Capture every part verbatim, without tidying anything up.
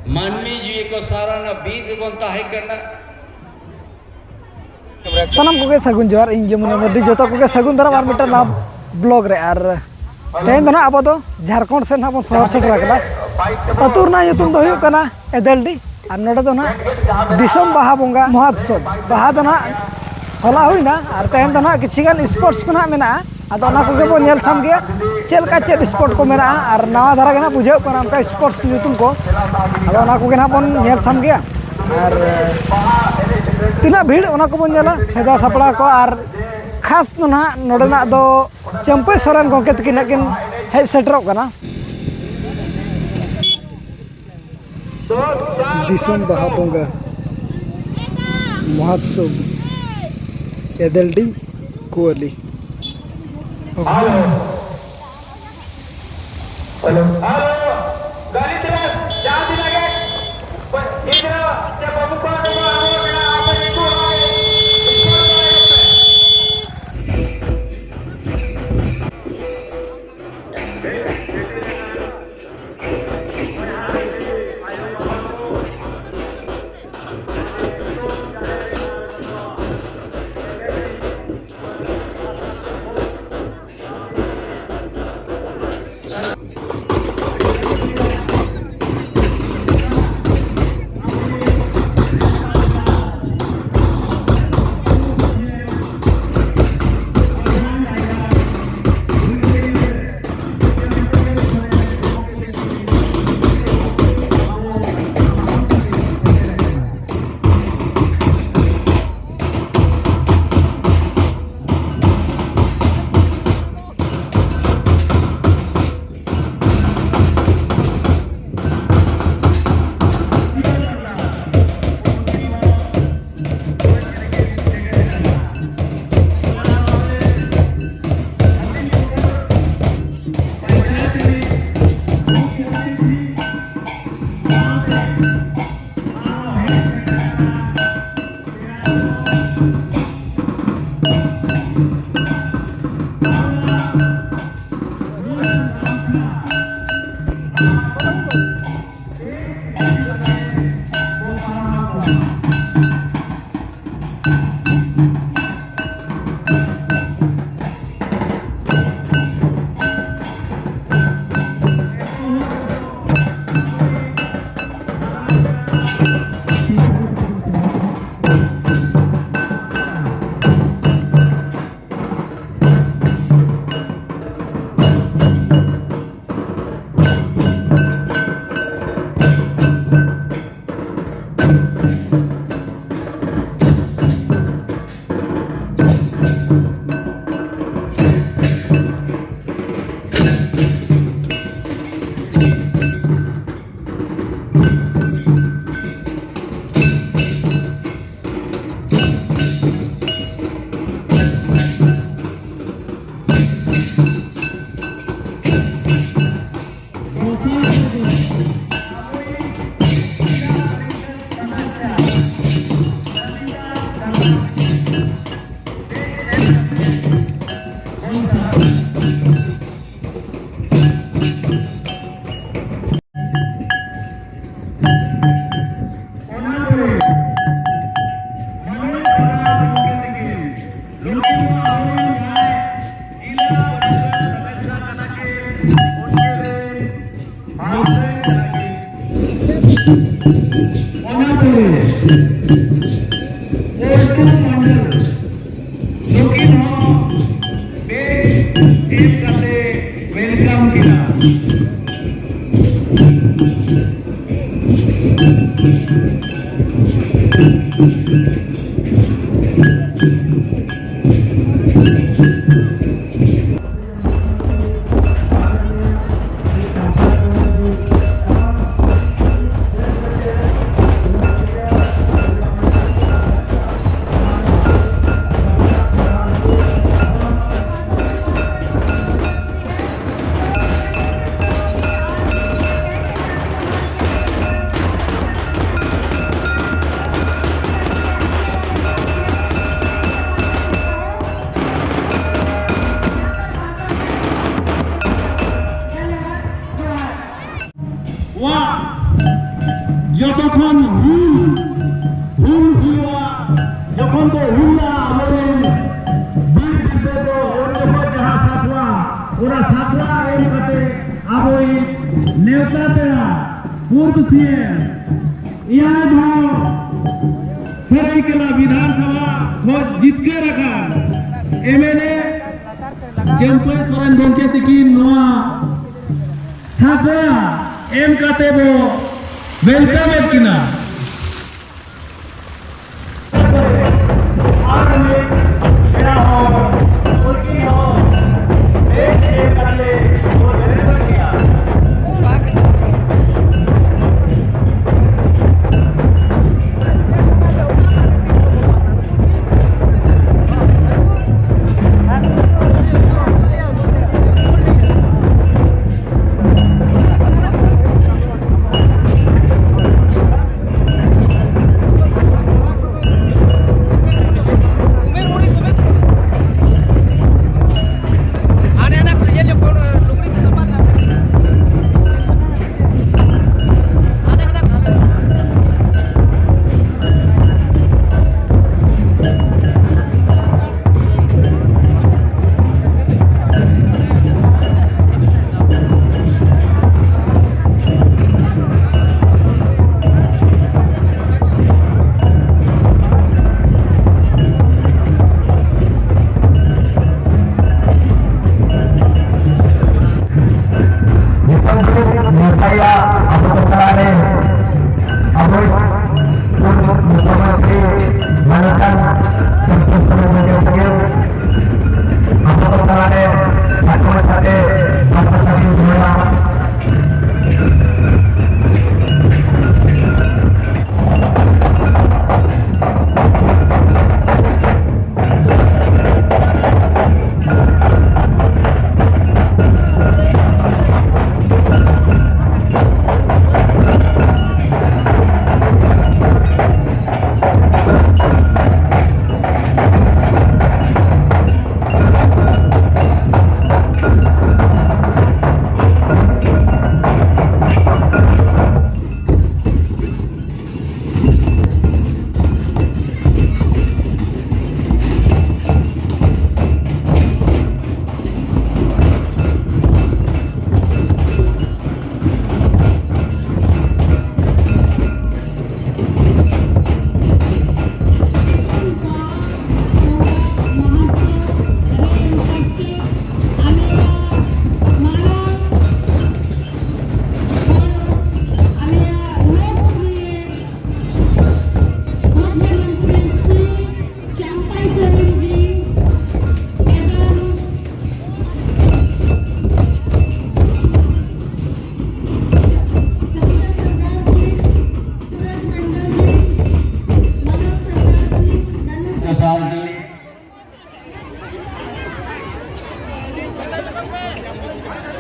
ᱢᱟᱹᱱᱢᱤ ᱡᱤᱣᱤ ᱠᱚ ᱥᱟᱨᱟᱣᱱᱟ ᱵᱤᱨ ᱨᱮᱵᱚᱱ ᱛᱟᱦᱮᱸ ᱠᱟᱱᱟ᱾ ᱥᱟᱱᱟᱢ ᱠᱚᱜᱮ ᱥᱟᱹᱜᱩᱱ ᱡᱚᱦᱟᱨ᱾ ᱤᱧ ᱡᱚᱢᱩᱱᱟ ᱢᱟᱹᱨᱰᱤ, ᱡᱚᱛᱚ ᱠᱚᱜᱮ ᱥᱟᱹᱜᱩᱱ ᱫᱟᱨᱟᱢ ᱟᱨ ᱢᱤᱫᱴᱟᱝ ᱱᱟᱣᱟ ᱵᱞᱚᱜ ᱨᱮ᱾ ᱟᱨ ᱛᱮᱦᱮᱧ ᱫᱚ ᱱᱟᱦᱟᱜ ᱟᱵᱚ ᱫᱚ ᱡᱷᱟᱲᱠᱷᱚᱸᱰ ᱥᱮᱫ ᱱᱟᱦᱟᱜ ᱵᱚᱱ ᱥᱚᱦᱚᱨ ᱥᱮᱴᱮᱨ ᱟᱠᱟᱱᱟ᱾ ᱟᱹᱛᱩ ᱨᱮᱱᱟᱜ ᱧᱩᱛᱩᱢ ᱫᱚ ᱦᱩᱭᱩᱜ ᱠᱟᱱᱟ ᱮᱫᱮᱞᱰᱤ᱾ ᱟᱨ ᱱᱚᱰᱮ ᱫᱚ ᱱᱟᱦᱟᱜ ᱫᱤᱥᱚᱢ ᱵᱟᱦᱟ ᱵᱚᱸᱜᱟ ᱢᱚᱦᱳᱛᱥᱚᱵ, ᱵᱟᱦᱟ ᱫᱚ ᱱᱟᱦᱟᱜ ᱦᱚᱞᱟ ᱦᱩᱭᱱᱟ, ᱟᱨ ᱛᱮᱦᱮᱧ ᱫᱚ ᱱᱟᱦᱟᱜ ᱠᱤᱪᱷᱤ ᱜᱟᱱ ᱥᱯᱳᱨᱴᱥ ᱠᱚ ᱱᱟᱦᱟᱜ ᱢᱮᱱᱟᱜᱼᱟ᱾ ᱟᱫᱚ ᱚᱱᱟ ᱠᱚᱜᱮ ᱵᱚᱱ ᱧᱮᱞ ᱥᱟᱢ ᱜᱮᱭᱟ, ᱪᱮᱫ ᱞᱮᱠᱟ ᱪᱮᱫ ᱥᱯᱳᱨᱴ ᱠᱚ ᱢᱮᱱᱟᱜᱼᱟ᱾ ᱟᱨ ᱱᱟᱣᱟ ᱫᱷᱟᱨᱟ ᱜᱮ ᱱᱟᱦᱟᱜ ᱵᱩᱡᱷᱟᱹᱜ ᱠᱟᱱᱟ ᱚᱱᱠᱟ ᱥᱯᱳᱨᱴᱥ ᱧᱩᱛᱩᱢ ᱠᱚ᱾ ᱟᱫᱚ ᱚᱱᱟ ᱠᱚᱜᱮ ᱱᱟᱦᱟᱜ ᱵᱚᱱ ᱧᱮᱞ ᱥᱟᱢ ᱜᱮᱭᱟ᱾ ᱟᱨ ᱛᱤᱱᱟᱹᱜ ᱵᱷᱤᱲ, ᱚᱱᱟ ᱠᱚᱵᱚᱱ ᱧᱮᱞᱟ, ᱥᱟᱡᱟᱣ ᱥᱟᱯᱲᱟᱣ ᱠᱚ᱾ ᱟᱨ ᱠᱷᱟᱥ ᱫᱚ ᱱᱟᱦᱟᱜ ᱱᱚᱰᱮᱱᱟᱜ ᱫᱚ ᱪᱟᱹᱢᱯᱟᱹᱭ ᱥᱚᱨᱮᱱ ᱜᱚᱢᱠᱮ ᱛᱟᱹᱠᱤᱱ ᱱᱟᱦᱟᱜ ᱠᱤᱱ ᱦᱮᱡ ᱥᱮᱴᱮᱨᱚᱜ ᱠᱟᱱᱟ᱾ ᱫᱤᱥᱚᱢ ᱵᱟᱦᱟ ᱵᱚᱸᱜᱟ ᱢᱚᱦᱳᱛᱥᱚᱵ, ᱮᱫᱮᱞᱰᱤ ᱠᱩᱣᱟᱹᱞᱤ᱾ ᱚᱱᱟ ᱯᱚᱨᱮ ᱚᱨᱡᱩᱱ ᱢᱚᱱᱰᱚᱞ ᱱᱩᱠᱤᱱ ᱦᱚᱸ ᱵᱮᱜᱽ ᱮᱢ ᱠᱟᱛᱮ welcome ᱠᱤᱱᱟ᱾ ᱣᱟ, ᱡᱚᱛᱚ ᱠᱷᱚᱱ ᱦᱩᱞ, ᱦᱩᱞ ᱦᱩᱭᱩᱜᱼᱟ, ᱡᱚᱠᱷᱚᱱ ᱠᱚ ᱦᱩᱞᱟ ᱟᱵᱚᱨᱮᱱ ᱵᱤᱨ ᱵᱤᱨᱫᱟᱹ ᱠᱚ, ᱩᱱ ᱡᱚᱠᱷᱚᱱ ᱡᱟᱦᱟᱸ ᱥᱟᱠᱣᱟ, ᱚᱱᱟ ᱥᱟᱠᱣᱟ ᱮᱢ ᱠᱟᱛᱮ ᱟᱵᱚᱭᱤᱡ ᱱᱮᱣᱛᱟ ᱯᱮᱲᱟ ᱯᱩᱨᱵ ᱥᱤ ᱮᱢ ᱮᱭᱟᱭ ᱫᱷᱟᱣ ᱥᱟᱹᱨᱟᱹᱭᱠᱮᱞᱟ ᱵᱤᱫᱷᱟᱱ ᱥᱚᱵᱷᱟ ᱠᱷᱚᱱ ᱡᱤᱛᱠᱟᱹᱨ ᱟᱠᱟᱱ ᱮᱢ ᱮᱞ ᱮ ᱪᱟᱹᱢᱯᱟᱹᱭ ᱥᱚᱨᱮᱱ ᱜᱚᱢᱠᱮ ᱛᱤᱠᱤᱱ ᱱᱚᱣᱟ ᱥᱟᱠᱣᱟ ᱮᱢ ᱠᱟᱛᱮ ᱵᱚ welcome ᱮᱫ ᱠᱤᱱᱟ᱾ ᱟᱨ ᱢᱤᱫ ᱯᱮᱲᱟ ᱦᱚᱲ, ᱩᱱᱠᱤᱱ ᱦᱚᱸ ᱵᱮᱜᱽ ᱮᱢ ᱠᱟᱛᱮ ᱵᱚ welcome ᱮᱫ ᱠᱤᱱᱟ᱾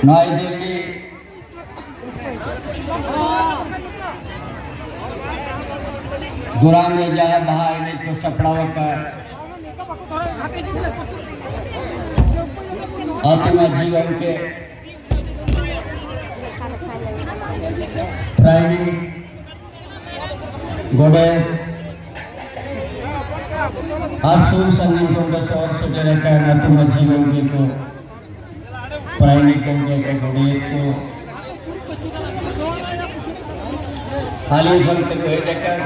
ᱱᱚᱣᱟ ᱤᱫᱤ ᱜᱮ ᱜᱚᱨᱟᱢ ᱨᱮ ᱡᱟᱦᱟᱸ ᱵᱟᱦᱟ ᱮᱱᱮᱡ ᱠᱚ ᱥᱟᱯᱲᱟᱣ ᱟᱠᱟᱫ ᱟᱹᱛᱩ ᱢᱟᱹᱡᱷᱤ ᱜᱚᱢᱠᱮ, ᱯᱟᱨᱟᱱᱤᱠ, ᱜᱚᱰᱮᱛ ᱟᱨ ᱥᱩᱨ ᱥᱟᱺᱜᱤᱧ ᱠᱷᱚᱱ ᱠᱚ ᱥᱚᱦᱚᱨ ᱥᱮᱴᱮᱨ ᱟᱠᱟᱱ ᱟᱹᱛᱩ ᱢᱟᱹᱡᱷᱤ ᱜᱚᱢᱠᱮ ᱠᱚ, ᱯᱟᱨᱟᱱᱤᱠ ᱜᱚᱢᱠᱮ ᱠᱚ, ᱜᱚᱰᱮᱛ ᱠᱚ, ᱟᱹᱞᱤᱧ ᱥᱟᱶᱛᱮ ᱠᱚ ᱦᱮᱡ ᱟᱠᱟᱱ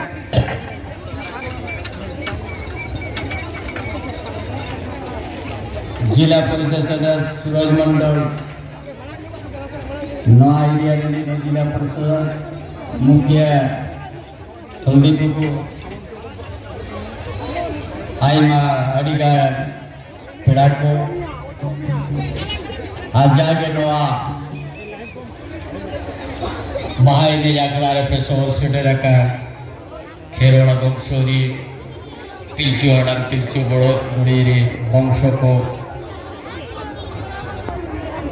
ᱡᱮᱞᱟ ᱯᱚᱨᱤᱥᱚᱫ ᱥᱚᱫᱚᱥᱥᱚ ᱥᱩᱨᱚᱡᱽ ᱢᱚᱱᱰᱚᱞ, ᱱᱚᱣᱟ ᱮᱨᱤᱭᱟ ᱨᱤᱱᱤᱡ ᱡᱮᱞᱟ ᱯᱚᱨᱤᱥᱚᱫ ᱢᱩᱠᱷᱤᱭᱟᱹ ᱥᱚᱱᱫᱤᱯ ᱵᱟᱹᱵᱩ, ᱟᱭᱢᱟ ᱟᱹᱰᱤᱜᱟᱱ ᱯᱮᱲᱟ ᱠᱚ, ᱟᱨ ᱡᱟᱜᱮ ᱱᱚᱣᱟ ᱵᱟᱦᱟ ᱮᱱᱮᱡ ᱟᱠᱷᱲᱟ ᱨᱮᱯᱮ ᱥᱚᱦᱚᱨ ᱥᱮᱴᱮᱨ ᱟᱠᱟᱱ ᱠᱷᱮᱨᱣᱟᱲ ᱵᱚᱝᱥᱚ ᱨᱤᱱ ᱯᱤᱞᱪᱩ ᱦᱟᱲᱟᱢ ᱯᱤᱞᱪᱩ ᱵᱩᱲᱦᱤ ᱨᱤᱱ ᱵᱚᱝᱥᱚ ᱠᱚ,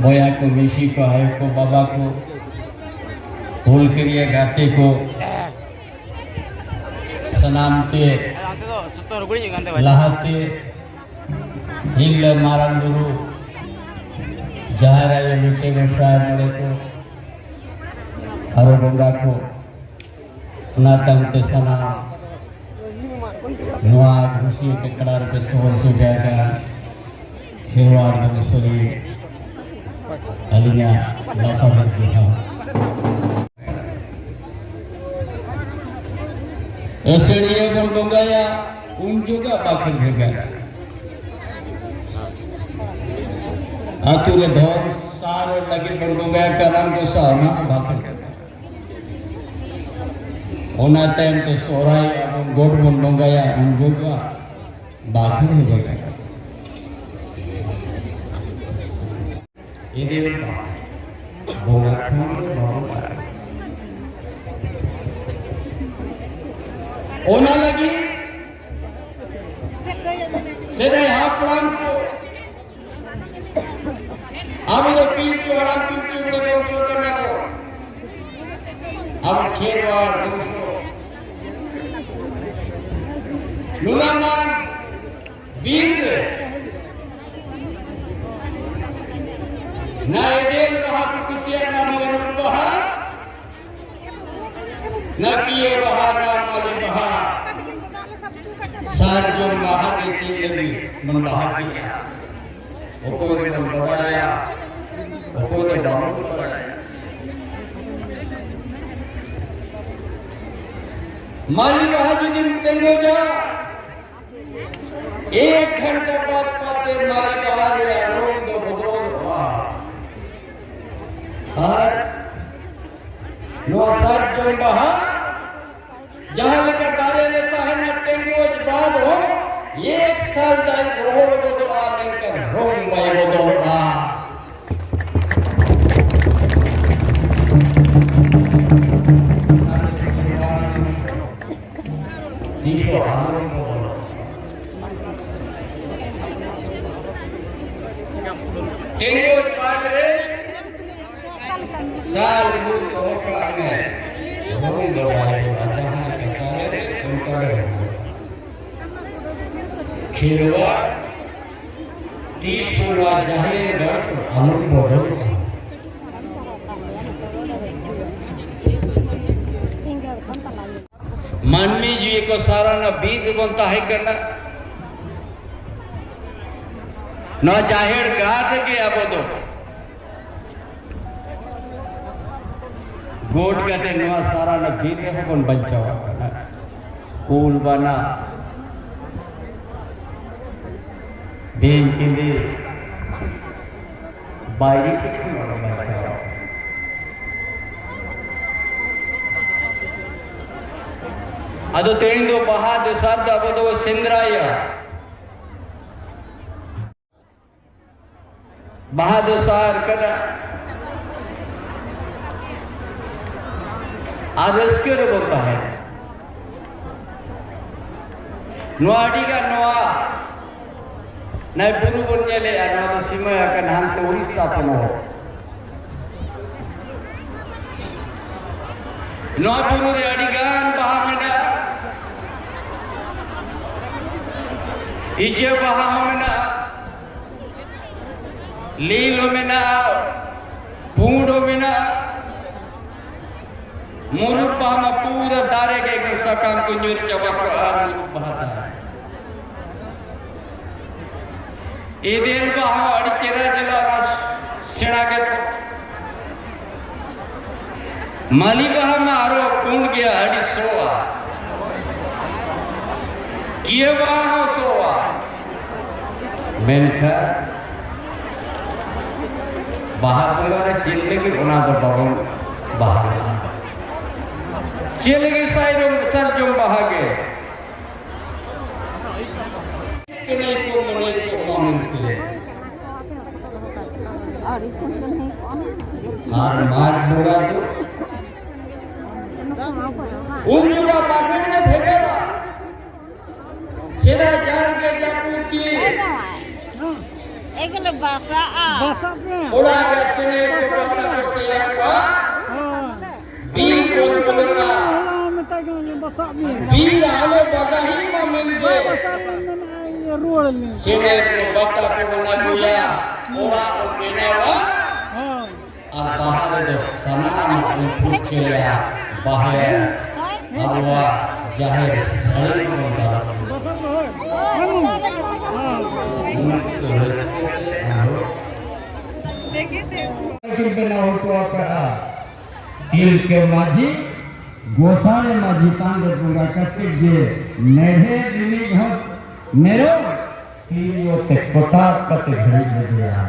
ᱵᱚᱭᱦᱟ ᱠᱚ, ᱢᱤᱥᱤ ᱠᱚ, ᱟᱭᱳ ᱠᱚ, ᱵᱟᱵᱟ ᱠᱚ, ᱦᱩᱞᱜᱟᱹᱨᱤᱭᱟᱹ ᱜᱟᱛᱮ ᱠᱚ, ᱥᱟᱱᱟᱢ ᱛᱮ ᱞᱟᱦᱟᱛᱮ ᱦᱤᱨᱞᱟᱹ ᱢᱟᱨᱟᱝ ᱵᱩᱨᱩ, ᱡᱟᱦᱮᱨ ᱟᱭᱳ, ᱞᱤᱴᱟᱹ ᱜᱚᱸᱥᱟᱭ, ᱢᱚᱬᱮ ᱠᱚ, ᱟᱨᱚ ᱵᱚᱸᱜᱟ ᱠᱚ, ᱚᱱᱟ ᱛᱟᱭᱚᱢ ᱛᱮ ᱥᱟᱱᱟᱢ ᱱᱚᱣᱟ ᱜᱷᱩᱥᱤᱭᱟᱹ ᱟᱠᱷᱲᱟ ᱨᱮᱯᱮ ᱥᱚᱦᱚᱨ ᱥᱮᱴᱮᱨ ᱟᱠᱟᱱ ᱠᱷᱮᱨᱣᱟᱲ ᱵᱚᱝᱥᱚ ᱨᱮ ᱟᱹᱞᱤᱧᱟᱜ ᱞᱟᱥᱟᱲᱦᱮᱫ ᱡᱚᱦᱟᱨ᱾ ᱟᱹᱥᱟᱹᱲᱤᱭᱟᱹ ᱵᱚᱱ ᱵᱚᱸᱜᱟᱭᱟ, ᱩᱱ ᱡᱚᱠᱷᱟ ᱵᱟᱠᱷᱮᱲ ᱵᱷᱮᱜᱟᱨ᱾ ᱟᱹᱛᱩ ᱨᱮ ᱫᱷᱚᱨᱢ ᱥᱟᱨ ᱞᱟᱹᱜᱤᱫ ᱵᱚᱱ ᱵᱚᱸᱜᱟᱭᱟ, ᱠᱟᱨᱟᱢ ᱜᱚᱸᱥᱟ, ᱚᱱᱟ ᱦᱚᱸ ᱵᱟᱠᱷᱮᱲ ᱵᱷᱮᱜᱟᱨ᱾ ᱚᱱᱟ ᱛᱟᱭᱚᱢ ᱛᱮ ᱥᱚᱦᱨᱟᱭ ᱟᱵᱚᱱ ᱜᱚᱰ ᱵᱚᱱ ᱵᱚᱸᱜᱟᱭᱟ, ᱩᱱ ᱡᱚᱠᱷᱟ ᱵᱟᱠᱷᱮᱲ ᱵᱷᱮᱜᱟᱨ᱾ ᱤᱱᱟᱹ ᱵᱚᱸᱜᱟ ᱠᱷᱚᱱ ᱫᱚ ᱵᱟᱵᱚᱱ ᱟᱫᱚᱜᱼᱟ᱾ ᱚᱱᱟ ᱞᱟᱹᱜᱤᱫ ᱥᱮᱫᱟᱭ ᱦᱟᱯᱲᱟᱢ ᱠᱚ ᱟᱵᱚ ᱫᱚ ᱯᱤᱞᱪᱩ ᱦᱟᱲᱟᱢ ᱯᱤᱞᱪᱩ ᱵᱩᱲᱦᱤ ᱵᱚᱝᱥᱚ ᱠᱟᱱᱟ ᱵᱚ᱾ ᱟᱵᱚ ᱠᱷᱮᱨᱣᱟᱲ ᱵᱚᱝᱥᱚ᱾ ᱱᱩᱱᱟᱹᱜ ᱢᱟᱨᱟᱝ ᱵᱤᱨ ᱨᱮ ᱱᱟ ᱮᱫᱮᱞ ᱵᱟᱦᱟ ᱠᱚ ᱠᱩᱥᱤᱭᱟᱜ ᱠᱟᱱᱟ, ᱢᱚᱭᱱᱩᱨ ᱵᱟᱦᱟ, ᱱᱟ ᱠᱤᱭᱟᱹ ᱵᱟᱦᱟ, ᱱᱟ ᱢᱟᱹᱞᱤ ᱵᱟᱦᱟ, ᱥᱟᱨᱡᱚᱢ ᱵᱟᱦᱟ ᱜᱮ ᱪᱮᱫ ᱞᱟᱹᱜᱤᱫ ᱵᱚᱱ ᱵᱟᱦᱟ ᱠᱮᱫᱼᱟ? ᱚᱠᱚᱭ ᱫᱚᱵᱚᱱ ᱵᱟᱰᱟᱭᱟ, ᱚᱠᱚᱭ ᱫᱚ ᱵᱟᱵᱚᱱ ᱵᱟᱰᱟᱭᱟ᱾ ᱢᱟᱹᱞᱤ ᱵᱟᱦᱟ ᱡᱩᱫᱤᱢ ᱛᱮᱸᱜᱚᱡᱟ, ᱮᱠ ᱜᱷᱚᱱᱴᱟ ᱵᱟᱫ ᱯᱟᱛᱮ ᱢᱟᱹᱞᱤ ᱵᱟᱦᱟ ᱨᱮᱭᱟᱜ ᱨᱚᱝ ᱫᱚ ᱵᱚᱫᱚᱞᱚᱜᱼᱟ᱾ ᱟᱨ ᱱᱚᱣᱟ ᱥᱟᱨᱡᱚᱢ ᱵᱟᱦᱟ ᱡᱟᱦᱟᱸ ᱞᱮᱠᱟ ᱫᱟᱨᱮ ᱨᱮ ᱛᱟᱦᱮᱱᱟ, ᱛᱮᱸᱜᱚᱡ ᱵᱟᱫ ᱦᱚᱸ ᱮᱠ ᱥᱟᱞ ᱫᱟᱨᱮ ᱨᱚᱦᱚᱲ ᱜᱚᱫᱚᱜᱼᱟ, ᱢᱮᱱᱠᱷᱟᱱ ᱨᱚᱝ ᱵᱟᱭ ᱵᱚᱫᱚᱞᱚᱜᱼᱟ᱾ ᱛᱤᱥ ᱦᱚᱸ ᱟᱞᱚᱢ ᱵᱚᱫᱚᱞᱚᱜᱼᱟ᱾ ᱛᱮᱸᱜᱚᱡ ᱵᱟᱫ ᱨᱮ ᱥᱟᱞ ᱵᱷᱳᱨ ᱫᱚᱦᱚ ᱠᱟᱜ ᱢᱮ᱾ ᱨᱚᱝ ᱫᱚ ᱵᱟᱭ ᱦᱩᱭᱩᱜᱼᱟ, ᱡᱟᱦᱟᱸ ᱞᱮᱠᱟ ᱫᱟᱨᱮ ᱨᱮ ᱚᱱᱠᱟ ᱜᱮ ᱦᱩᱭᱩᱜᱼᱟ᱾ ᱠᱷᱮᱨᱣᱟᱲ, ᱛᱤᱥ ᱦᱚᱸ ᱱᱚᱣᱟ ᱡᱟᱦᱮᱨ ᱜᱟᱲ ᱠᱚ ᱟᱞᱚᱢ ᱵᱚᱫᱚᱞ ᱠᱟᱜᱼᱟ᱾ ᱢᱟᱹᱱᱢᱤ ᱡᱤᱣᱤ ᱠᱚ ᱥᱟᱨᱟᱱᱟ ᱵᱤᱨ ᱨᱮᱵᱚᱱ ᱛᱟᱦᱮᱸ ᱠᱟᱱᱟ᱾ ᱱᱚᱣᱟ ᱡᱟᱦᱮᱨ ᱜᱟᱲ ᱨᱮᱜᱮ ᱟᱵᱚ ᱫᱚ ᱜᱚᱴ ᱠᱟᱛᱮ ᱱᱚᱣᱟ ᱥᱟᱨᱟᱱᱟ ᱵᱤᱨ ᱨᱮᱦᱚᱸ ᱵᱚᱱ ᱵᱟᱧᱪᱟᱣ ᱟᱠᱟᱱᱟ᱾ ᱠᱩᱞ ᱵᱟᱱᱟ, ᱵᱤᱧ ᱠᱤᱫᱤᱧ, ᱵᱟᱭᱨᱤ ᱴᱷᱮᱱ ᱠᱷᱚᱱ ᱵᱚᱱ ᱵᱟᱧᱪᱟᱣ ᱟᱠᱟᱱᱟ᱾ ᱟᱫᱚ ᱛᱮᱦᱮᱧ ᱫᱚ ᱵᱟᱦᱟ ᱫᱚᱥᱟᱨ ᱫᱚ ᱟᱵᱚ ᱫᱚᱵᱚ ᱥᱮᱸᱫᱽᱨᱟᱭᱟ᱾ ᱵᱟᱦᱟ ᱫᱚᱥᱟᱨ ᱠᱟᱱᱟ᱾ ᱟᱨ ᱨᱟᱹᱥᱠᱟᱹ ᱨᱮᱵᱚᱱ ᱛᱟᱦᱮᱱᱟ᱾ ᱱᱚᱣᱟ ᱟᱹᱰᱤᱜᱟᱱ ᱱᱚᱣᱟ ᱱᱚᱣᱟ ᱵᱩᱨᱩ ᱵᱚᱱ ᱧᱮᱞᱮᱜᱼᱟ, ᱱᱚᱣᱟ ᱫᱚ ᱥᱤᱢᱟᱹ ᱟᱠᱟᱱᱟ ᱦᱟᱱᱛᱮ ᱩᱲᱤᱥᱥᱟ ᱯᱚᱱᱚᱛ᱾ ᱱᱚᱣᱟ ᱵᱩᱨᱩ ᱨᱮ ᱟᱹᱰᱤ ᱜᱟᱱ ᱵᱟᱦᱟ ᱢᱮᱱᱟᱜᱼᱟ, ᱤᱡᱟᱹ ᱵᱟᱦᱟ ᱦᱚᱸ ᱢᱮᱱᱟᱜᱼᱟ, ᱞᱤᱞ ᱦᱚᱸ ᱢᱮᱱᱟᱜᱼᱟ, ᱯᱩᱸᱰ ᱦᱚᱸ ᱢᱮᱱᱟᱜᱼᱟ᱾ ᱢᱩᱨᱩᱫ ᱵᱟᱦᱟ ᱢᱟ ᱯᱩᱨᱟᱹ ᱫᱟᱨᱮ ᱜᱮ ᱮᱠᱫᱚᱢ ᱥᱟᱠᱟᱢ ᱠᱚ ᱧᱩᱨ ᱪᱟᱵᱟ ᱠᱚᱜᱼᱟ, ᱢᱩᱨᱩᱫ ᱵᱟᱦᱟ ᱫᱟᱨᱮ᱾ ᱮᱫᱮᱞ ᱵᱟᱦᱟ ᱦᱚᱸ ᱟᱹᱰᱤ ᱪᱮᱦᱨᱟ ᱧᱮᱞᱚᱜᱼᱟ, ᱚᱱᱟ ᱥᱮᱬᱟ ᱜᱮ ᱛᱚ᱾ ᱢᱟᱹᱞᱤ ᱵᱟᱦᱟ ᱢᱟ ᱟᱨᱚ ᱯᱩᱸᱰ ᱜᱮᱭᱟ, ᱟᱹᱰᱤ ᱥᱚᱣᱟ᱾ ᱤᱭᱟᱹ ᱵᱟᱦᱟ ᱦᱚᱸ ᱥᱚᱣᱟ᱾ ᱢᱮᱱᱠᱷᱟᱱ ᱵᱟᱦᱟ ᱵᱚᱸᱜᱟ ᱨᱮ ᱪᱮᱫ ᱞᱟᱹᱜᱤᱫ ᱚᱱᱟ ᱫᱚ ᱵᱟᱵᱚᱱ ᱵᱟᱦᱟᱜᱼᱟ? ᱪᱮᱫ ᱞᱟᱹᱜᱤᱫ ᱥᱟᱨᱡᱚᱢ, ᱥᱟᱨᱡᱚᱢ ᱵᱟᱦᱟ ᱜᱮ? ᱠᱟᱱᱟᱭ ᱠᱚ ᱢᱚᱱᱮ ᱠᱚ ᱢᱚᱱᱮ ᱛᱮ᱾ ᱟᱨ ᱢᱟᱜᱽ ᱵᱚᱸᱜᱟ ᱫᱚ ᱩᱱ ᱡᱚᱠᱷᱟ ᱵᱟᱠᱷᱳᱞ ᱫᱚ ᱵᱷᱮᱜᱟᱨᱟ᱾ ᱥᱮᱫᱟᱭ ᱡᱟᱦᱟᱸ ᱨᱮᱜᱮ ᱡᱟᱹᱯᱩᱫ ᱫᱤᱱ ᱮᱜᱩᱞᱳ ᱵᱟᱥᱟᱜᱼᱟ᱾ ᱵᱟᱥᱟᱜ ᱯᱮ᱾ ᱚᱲᱟᱜ ᱨᱮ ᱥᱮᱱᱮ ᱠᱚ ᱵᱟᱥᱟᱜ ᱠᱟᱛᱟ ᱠᱚ ᱥᱮᱭᱟ ᱠᱚᱣᱟ᱾ ᱦᱳᱭ᱾ ᱵᱤᱨ ᱵᱚᱱ ᱵᱚᱞᱚᱱᱟ᱾ ᱦᱚᱞᱟ ᱢᱮᱛᱟᱭ ᱠᱟᱱᱟ ᱡᱮ ᱵᱟᱥᱟᱜ ᱵᱤᱱ᱾ ᱵᱤᱨ ᱟᱞᱚ ᱵᱟᱜᱟᱦᱤ ᱢᱟ ᱢᱮᱱᱛᱮ᱾ ᱵᱟᱭ ᱵᱟᱥᱟᱜ ᱵᱤᱱ ᱢᱮᱱᱟ, ᱤᱭᱟᱹ, ᱨᱩᱣᱟᱹᱲ ᱟᱹᱞᱤᱧ᱾ ᱥᱮᱱᱮ ᱠᱚ ᱵᱟᱛᱟ ᱠᱚ ᱵᱚᱱ ᱟᱹᱜᱩᱭᱟ᱾ ᱚᱲᱟᱜ ᱵᱚᱱ ᱵᱮᱱᱟᱣᱟ᱾ ᱦᱳᱭ᱾ ᱟᱨ ᱵᱟᱦᱟ ᱨᱮᱫᱚ ᱥᱟᱱᱟᱢᱟᱜ ᱵᱚᱱ ᱯᱷᱩᱨᱪᱟᱹᱭᱟ᱾ ᱵᱟᱦᱮ ᱟᱵᱚᱣᱟᱜ ᱡᱟᱦᱮᱨ ᱥᱟᱹᱲᱤᱢ ᱵᱚᱱ ᱫᱟᱞᱚᱵᱟ᱾ ᱵᱟᱥᱟᱜ ᱫᱚ ᱦᱳᱭ᱾ ᱦᱳᱭ᱾ ᱩᱱᱠᱩ ᱫᱚ ᱨᱟᱹᱥᱠᱟᱹ ᱛᱮ ᱟᱨᱦᱚᱸ ᱵᱮᱱᱟᱣ ᱦᱚᱴᱚ ᱟᱠᱟᱫᱼᱟ᱾ ᱛᱤᱞᱠᱟᱹ ᱢᱟᱹᱡᱷᱤ, ᱜᱚᱸᱥᱟᱲᱮ ᱢᱟᱹᱡᱷᱤ ᱛᱷᱟᱱ ᱨᱮ ᱵᱚᱸᱜᱟ ᱠᱟᱛᱮ ᱜᱮ ᱢᱮᱲᱦᱮᱫ ᱨᱤᱱᱤᱡ ᱦᱚᱸ ᱢᱮᱨᱚᱢ ᱛᱤᱨᱭᱳ ᱛᱮ ᱠᱚᱴᱟᱵ ᱠᱟᱛᱮ ᱜᱷᱟᱹᱲᱤᱡ ᱞᱮᱫᱮᱭᱟ᱾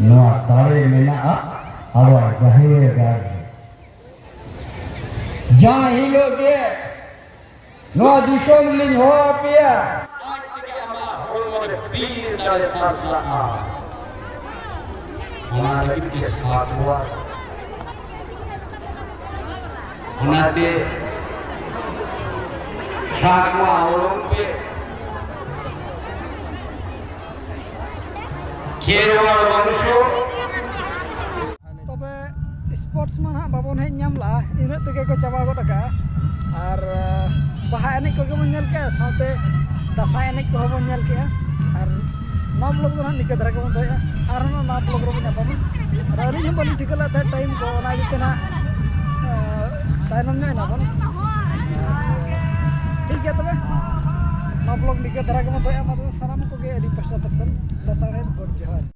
ᱱᱚᱣᱟ ᱫᱟᱲᱮ ᱢᱮᱱᱟᱜᱼᱟ ᱟᱵᱚᱣᱟᱜ ᱡᱟᱦᱮᱨ ᱜᱟᱲ ᱨᱮ᱾ ᱡᱟᱦᱟᱸ ᱦᱤᱞᱳᱜ ᱜᱮ ᱱᱚᱣᱟ ᱫᱤᱥᱚᱢ ᱞᱤᱧ ᱦᱚᱦᱚ ᱟᱯᱮᱭᱟ᱾ ᱟᱡ ᱛᱮᱜᱮ ᱟᱢᱟᱜ ᱦᱚᱲᱢᱚ ᱨᱮ ᱵᱤᱨ ᱫᱟᱲᱮ ᱥᱟᱨᱥᱟᱜᱼᱟ᱾ ᱚᱱᱟ ᱞᱟᱹᱜᱤᱫ ᱜᱮ ᱥᱟᱠᱣᱟ, ᱚᱱᱟᱛᱮ ᱥᱟᱠᱣᱟ ᱚᱞᱚᱜ ᱯᱮ᱾ ᱠᱷᱮᱨᱣᱟᱲ ᱵᱚᱝᱥᱚ᱾ ᱛᱚᱵᱮ ᱥᱯᱳᱨᱴᱥ ᱢᱟ ᱱᱟᱦᱟᱜ ᱵᱟᱵᱚᱱ ᱦᱮᱡ ᱧᱟᱢ ᱞᱟᱜᱼᱟ, ᱤᱱᱟᱹᱜ ᱛᱮᱜᱮ ᱠᱚ ᱪᱟᱵᱟ ᱜᱚᱫ ᱟᱠᱟᱜᱼᱟ᱾ ᱟᱨ ᱵᱟᱦᱟ ᱮᱱᱮᱡ ᱠᱚᱜᱮ ᱵᱚᱱ ᱧᱮᱞ ᱠᱮᱜᱼᱟ, ᱥᱟᱶᱛᱮ ᱫᱟᱸᱥᱟᱭ ᱮᱱᱮᱡ ᱠᱚᱦᱚᱸ ᱵᱚᱱ ᱧᱮᱞ ᱠᱮᱜᱼᱟ᱾ ᱟᱨ ᱱᱚᱣᱟ ᱵᱞᱚᱜ ᱫᱚ ᱱᱟᱦᱟᱜ ᱱᱤᱝᱠᱟᱹ ᱫᱷᱟᱨᱟ ᱜᱮᱵᱚᱱ ᱫᱚᱦᱚᱭᱟ᱾ ᱟᱨᱦᱚᱸ ᱱᱚᱣᱟ ᱵᱞᱚᱜ ᱨᱮᱵᱚᱱ ᱧᱟᱯᱟᱢᱟ᱾ ᱟᱨ ᱟᱹᱞᱤᱧ ᱦᱚᱸ ᱵᱟᱹᱞᱤᱧ ᱴᱷᱤᱠᱟᱹ ᱞᱮᱫ ᱛᱟᱦᱮᱸᱫ ᱴᱟᱭᱤᱢ ᱠᱚ, ᱚᱱᱟ ᱤᱭᱟᱹᱛᱮ ᱱᱟᱦᱟᱜ ᱛᱟᱭᱱᱚᱢ ᱧᱚᱜ ᱮᱱᱟ ᱵᱚᱱ᱾ ᱴᱷᱤᱠ ᱜᱮᱭᱟ ᱛᱚᱵᱮ, ᱱᱚᱣᱟ ᱵᱞᱚᱜ ᱱᱤᱝᱠᱟᱹ ᱫᱷᱟᱨᱟ ᱜᱮᱵᱚᱱ ᱫᱚᱦᱚᱭᱟ᱾ ᱢᱟ ᱛᱚᱵᱮ ᱥᱟᱱᱟᱢ ᱠᱚᱜᱮ ᱟᱹᱞᱤᱧ ᱯᱟᱥᱴᱟ ᱥᱮᱫ ᱠᱷᱚᱱ ᱞᱟᱥᱟᱲᱦᱮᱫ ᱜᱚᱰ ᱡᱚᱦᱟᱨ᱾